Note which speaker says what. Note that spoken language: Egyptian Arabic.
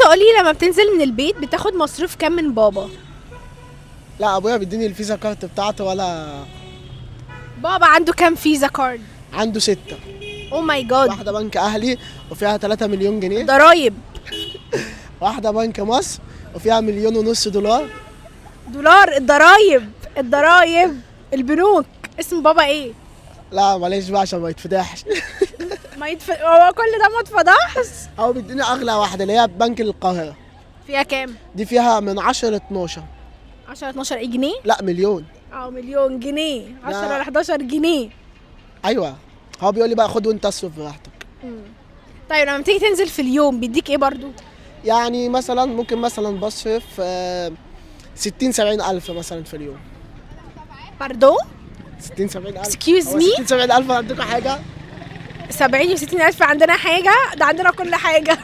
Speaker 1: قولي، لما بتنزل من البيت بتاخد مصروف كام من بابا؟
Speaker 2: لا، ابويا بيديني ال Visa card بتاعته ولا.
Speaker 1: بابا عنده كام Visa card؟
Speaker 2: عنده 6.
Speaker 1: oh my God.
Speaker 2: واحدة بنك اهلي وفيها 3 مليون جنيه.
Speaker 1: ضرايب.
Speaker 2: واحدة بنك مصر وفيها 1.5 مليون دولار.
Speaker 1: دولار؟ الضرايب، الضرايب، البنوك. اسم بابا ايه؟
Speaker 2: لا معلش بقى عشان ما يتفضحش.
Speaker 1: ما يتف... هو كل ده ما اتفضحش؟
Speaker 2: هو بيديني اغلى واحدة اللي هي بنك القاهره.
Speaker 1: فيها كام؟
Speaker 2: دي فيها من 10 ل 12.
Speaker 1: 10 12 ايه، جنيه؟
Speaker 2: لا، مليون.
Speaker 1: اه، مليون جنيه، 10
Speaker 2: لا.
Speaker 1: ل 11 جنيه.
Speaker 2: ايوه، هو بيقول لي بقى خد وانت اصرف براحتك.
Speaker 1: طيب، لما بتيجي تنزل في اليوم بيديك ايه برضو؟
Speaker 2: يعني مثلا ممكن مثلا بصرف 60 70 الف مثلا في اليوم.
Speaker 1: pardon؟
Speaker 2: 60 70 الف.
Speaker 1: Excuse
Speaker 2: هو
Speaker 1: me؟
Speaker 2: 60 70 الف عندكم حاجه؟
Speaker 1: 70 و 60 الف عندنا حاجه؟ ده عندنا كل حاجه.